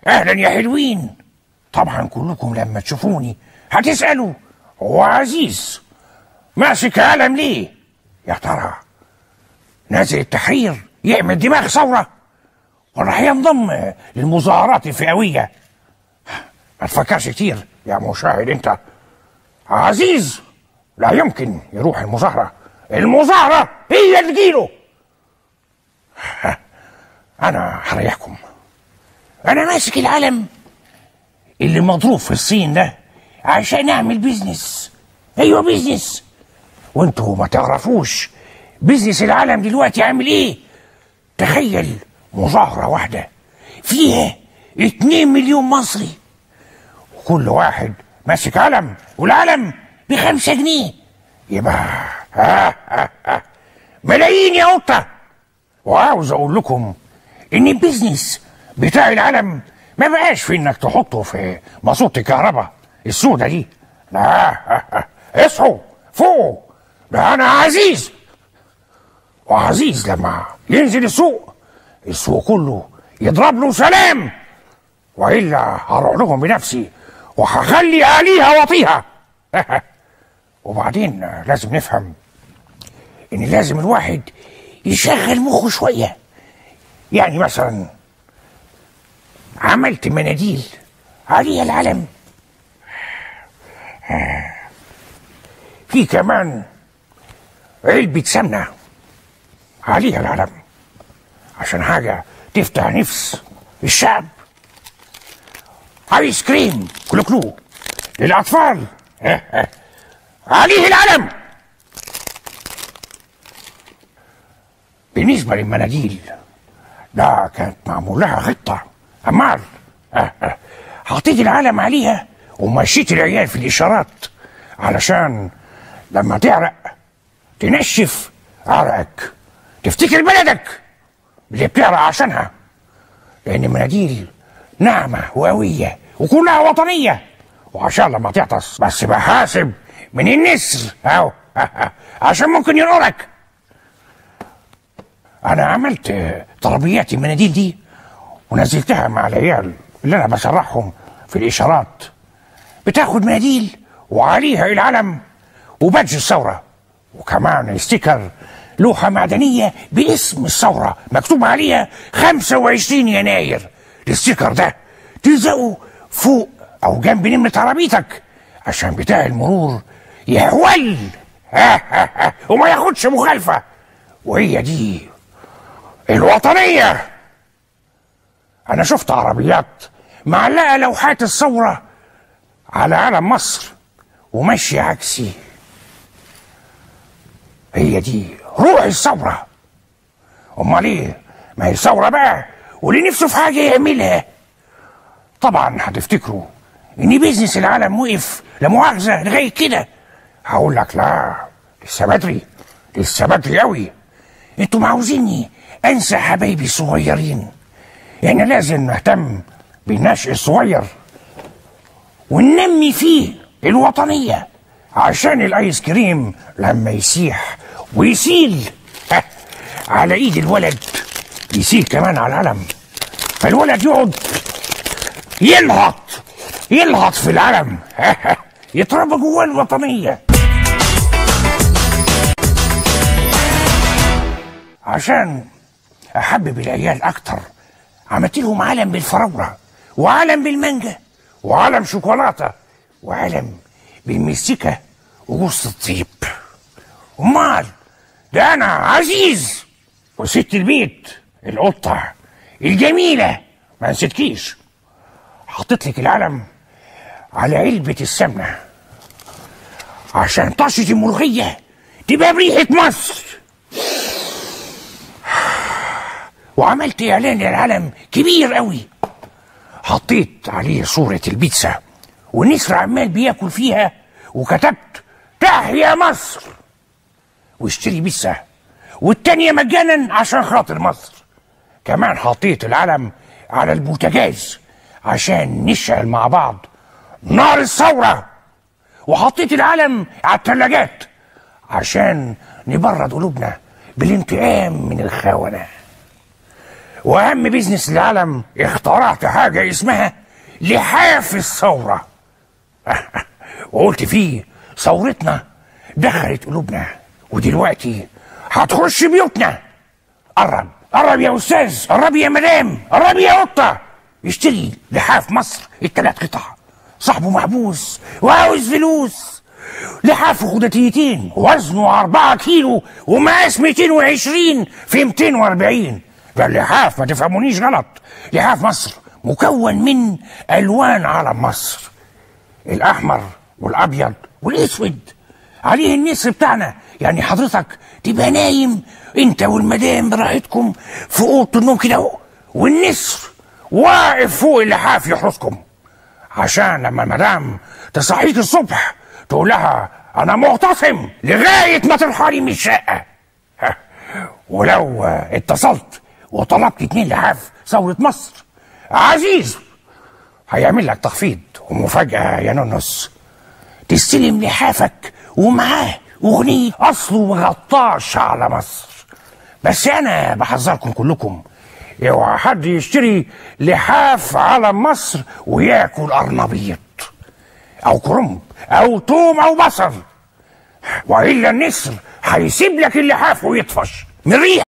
اهلا يا حلوين. طبعا كلكم لما تشوفوني هتسألوا هو عزيز ماسك علم ليه؟ يا ترى نازل التحرير يعمل دماغ ثورة ولا هينضم للمظاهرات الفئوية؟ ما تفكرش كتير يا مشاهد، انت عزيز لا يمكن يروح المظاهرة، المظاهرة هي اللي تجيله. انا هريحكم، انا ماسك العلم اللي مضروب في الصين ده عشان اعمل business. ايوه business، وانتوا ما تعرفوش business العالم دلوقتي عامل ايه. تخيل مظاهرة واحدة فيها 2 مليون مصري، وكل واحد ماسك علم، والعلم ب5 جنيه، يبقى ها ها ها ملايين يا قطة. وعاوز اقول لكم ان ال business بتاع العلم ما بقاش في انك تحطه في ماسورة الكهرباء السودة دي، لا، اصحوا فوقوا، ده انا عزيز، وعزيز لما ينزل السوق السوق كله يضرب له سلام، والا هروح لهم بنفسي وهخلي عليها وطيها. وبعدين لازم نفهم ان لازم الواحد يشغل مخه شوية. يعني مثلا عملت مناديل عليها العلم، في كمان علبة سمنة عليها العلم عشان حاجة تفتح نفس الشعب، ايس كريم كلو للأطفال عليه العلم. بالنسبة للمناديل ده كانت معمول لها خطة، أمال حطيت العلم عليها ومشيت العيال في الإشارات علشان لما تعرق تنشف عرقك تفتكر بلدك اللي بتعرق عشانها، لأن المناديل ناعمة وقوية وكلها وطنية، وعشان لما تعطس بس بحاسب من النسر أهو عشان ممكن ينقرك. أنا عملت طلبيات المناديل دي ونزلتها مع العيال اللي أنا بسرحهم في الإشارات، بتاخد مناديل وعليها العلم وبادج الثورة، وكمان sticker لوحة معدنية باسم الثورة مكتوب عليها 25 يناير. ال sticker ده تلزقه فوق أو جنب نمرة عربيتك عشان بتاع المرور يحول وما ياخدش مخالفة. وهي دي الوطنية. أنا شفت عربيات معلقة لوحات الثورة على علم مصر وماشية عكسي. هي دي روح الثورة. أمال إيه؟ ما هي الثورة بقى، واللي نفسه في حاجة يعملها. طبعا هتفتكروا إن business العالم وقف لا مؤاخذة لغاية كده. هقول لك لا، لسه بدري، لسه بدري أوي. انتوا عاوزيني أنسى حبايبي الصغيرين؟ يعني لازم نهتم بالنشء الصغير وننمي فيه الوطنية عشان الآيس كريم لما يسيح ويسيل على ايد الولد يسيل كمان على العلم، فالولد يقعد يلهط يلهط في العلم يتربى جواه الوطنية. عشان احبب العيال اكتر عملت لهم علم بالفراولة وعلم بالمانجا وعلم شوكولاتة وعلم بالمستكة وجوز الطيب. امال ده انا عزيز وست البيت القطة الجميلة ما نسيتكيش، حطيت لك العلم على علبة السمنة عشان طشة الملوخية تبقى بريحة مصر. وعملت اعلان للعلم كبير قوي، حطيت عليه صورة البيتزا والنسر عمال بياكل فيها وكتبت تحيا مصر واشتري بيتزا والتانية مجانا عشان خاطر مصر. كمان حطيت العلم على البوتاجاز عشان نشعل مع بعض نار الثورة، وحطيت العلم على الثلاجات عشان نبرد قلوبنا بالانتقام من الخونة. واهم business العالم، اخترعت حاجة اسمها لحاف الثورة. وقلت فيه ثورتنا دخلت قلوبنا ودلوقتي هتخش بيوتنا. قرب قرب يا استاذ، قرب يا مدام، قرب يا قطة، اشتري لحاف مصر الثلاث قطع. صاحبه محبوس وعاوز فلوس. لحافه خدتيتين، وزنه 4 كيلو ومقاس 220 في 240. ده اللحاف، ما تفهمونيش غلط، لحاف مصر مكون من الوان علم مصر، الاحمر والابيض والاسود، عليه النسر بتاعنا. يعني حضرتك تبقى نايم انت والمدام براحتكم في اوضة النوم كده اهو، والنسر واقف فوق اللحاف يحرسكم، عشان لما المدام تصحيك الصبح تقول لها انا معتصم لغاية ما ترحلي من الشقة. ولو اتصلت وطلبت 2 لحاف ثورة مصر، عزيز هيعمل لك تخفيض ومفاجاه يا نونس، تستلم لحافك ومعاه اغنية اصله ما غطاش على مصر. بس انا بحذركم كلكم، اوعى حد يشتري لحاف على مصر وياكل قرنبيط او كرنب او توم او بصل، والا النسر هيسيب لك اللحاف ويطفش من ريح.